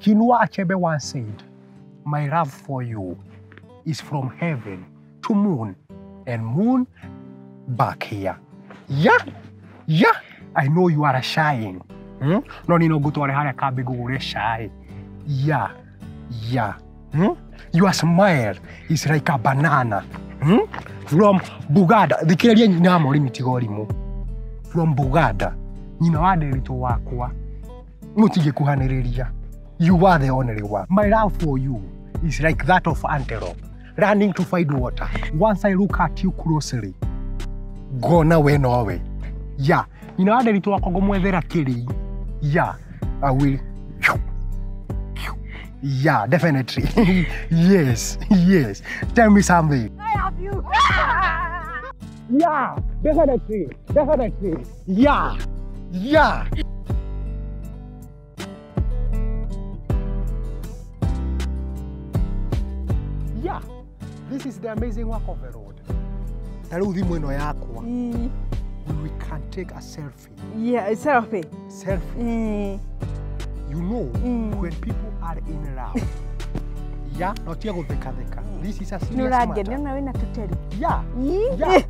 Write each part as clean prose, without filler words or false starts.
Chinua Achebe once said, my love for you is from heaven to moon and moon back here. Yeah, yeah, I know you are shying. Hmm? No ni no ngutware haria kambi ngugure cai. Yeah, yeah. Hmm? Your smile is like a banana. Hmm? From Buganda. Thikiriria nyina mori mitigo rimu. From Buganda. Nyina wa Nderitu wakwa. Mutingikuhaniriria. You are the only one. My love for you is like that of antelope running to find water. Once I look at you closely, gona we nowe. Yeah. Nyina wa Nderitu wakwa ngumwethera kiri. Yeah, I will. Yeah, definitely. Yes, yes. Tell me something. I love you. Yeah, definitely, definitely. Yeah, yeah. Yeah, this is the amazing work of the road. We can take a selfie. Yeah, a selfie. Selfie. Mm. You know, when people are in love, yeah, not this is a serious matter. Yeah, yeah,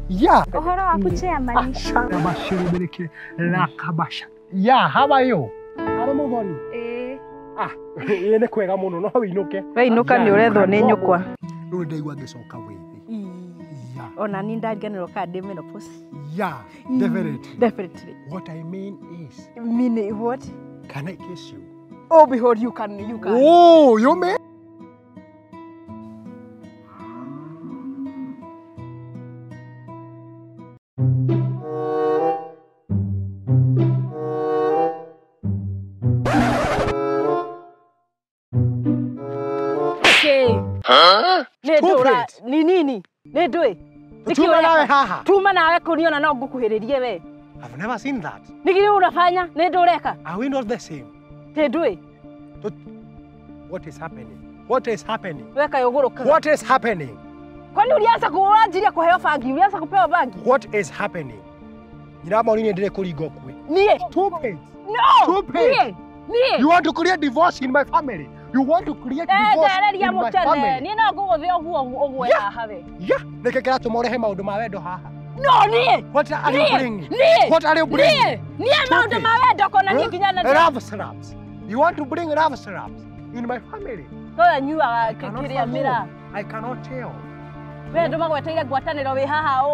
yeah. Yeah, how are you? Ah, nĩ kwega mũno no wĩinũke. Wĩinũka nĩ ũrethwo nĩ nyũkwa. Rĩu ndaigua ngĩcoka wĩthĩ. Yeah. Ona ni ndariganĩrwo kana ndĩ menopause. Yeah, definitely. Definitely. What I mean is. Meaning what? Can I kiss you? Oh, behold, you can, you can. Oh, you mean? Okay. Huh? Stupid. Ni nini? Ni ndui. Tuma nawe haha. Tuma nawe kuniona no ngukuhiririe we. I've never seen that. Niki unafanya? Ni ndureka. Are we not the same? Ni ndui. What is happening? What is happening? Weka yoguruka. What is happening? Kwani ulianza kuanjiria kuheo bangi? Ulianza kupewa bangi? What is happening? Nyina mauri ni ndire kuringo kwe. Nie. Stupid. No. Stupid. Nie. Nie. You want to create divorce in my family? You want to create divorce in my family? Ni no nguguthe oguo ogwe haha we. Yeah, nike kiratuma urehe maundu ma wendo haha. No, nie. What are you bringing? Nie. What are you bringing? Nie. Nie maundu ma wendo kona ni nginya na love slaps. You want to bring love slaps in my family? Toya nyuaga kiria mira. I cannot tell. We andu magweteire ngwataniro wi haha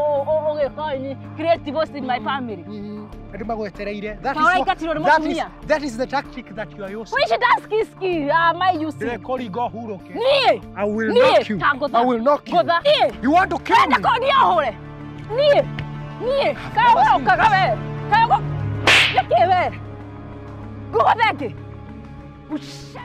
ugika create divorce in my family. Andu magwetereire. That is the tactic that you are using. We should ask ski am I using? Ndire huruke. Nie. I will knock you. I will knock you. You want to kill me? Ndakonia hure. Nie. Nie. Kawe ukaga we. Kawe. Niki we. Nguguthe. Usha.